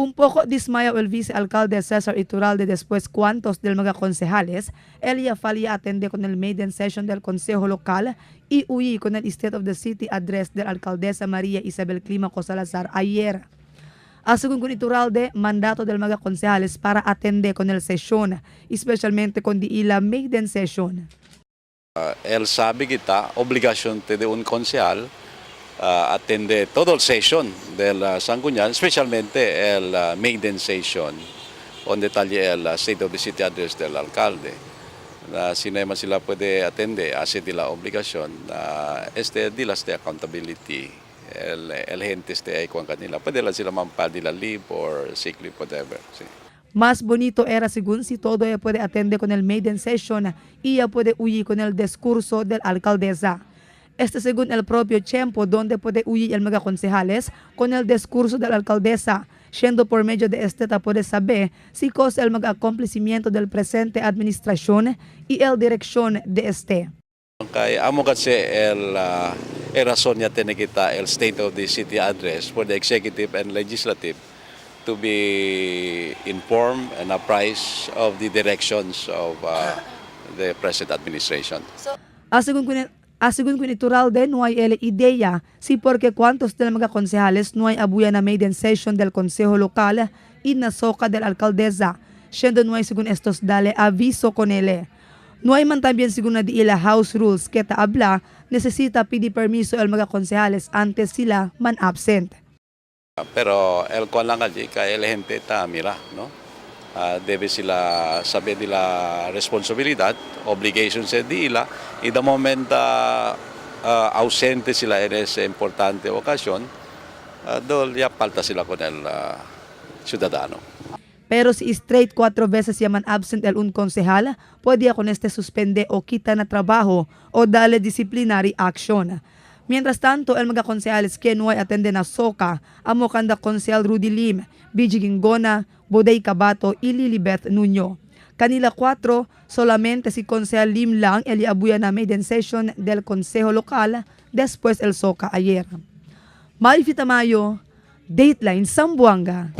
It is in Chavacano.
Un poco dismayado el vicealcalde César Iturralde después cuantos del mga concejales, él falia atende con el maiden session del Consejo Local y huí con el State of the City Address del alcaldesa María Isabel Clímaco Salazar ayer. Según con Iturralde, mandato del mga concejales para atende con el sesión, especialmente con di ila maiden session. Él sabe kita, obligación de un concejal atende todo el session del Sangguniang, especialmente el maiden session, donde talle el State of the City Address del alcalde. Na sino man sila puede atende, hace de la obligación, este di las de accountability. El gente este ay kuan kanila. Pwede lang sila mampal de la leave or sick leave, whatever. Sí. Más bonito era según si todo ella puede atender con el maiden session y ella puede huir con el discurso del alcaldesa. Este según el propio tiempo donde puede huir el mega concejales con el discurso de la alcaldesa, siendo por medio de este puede saber si cosa el mega acontecimiento del presente administración y el dirección de este. Kay amo kasi el razón niya tiene kita el State of the City Address for the executive and legislative to be informed and apprised of the directions of the present administration. Según con Iturralde, no hay el idea si porque cuantos del mga concejales no hay abuya na maiden session del consejo local y nasoka del alcaldesa, siendo no hay según estos dale aviso con él. No hay man también según na di ila house rules que ta habla, necesita pedir permiso el mga concejales antes sila man absent. Pero el kuan lang kasi kay el gente ta mira, no? Debe sila sabi nila responsibilidad, obligation sa dila. In the moment ausente sila en esa importante ocasión, dol ya falta sila con el ciudadano. Pero si straight cuatro veces yaman absent el un concejal, puede con este suspende o quita na trabajo o dale disciplinary action. Mientras tanto, el mga concejales que no hay atende na soka, amo kanda concejal Rudy Lim, BG Gingona, Boday Cabato y Lilibeth Nuño. Kanila cuatro, solamente si concejal Lim lang el abuya na maiden session del Consejo Local después el soka ayer. Malfi Tamayo, Dateline Zamboanga.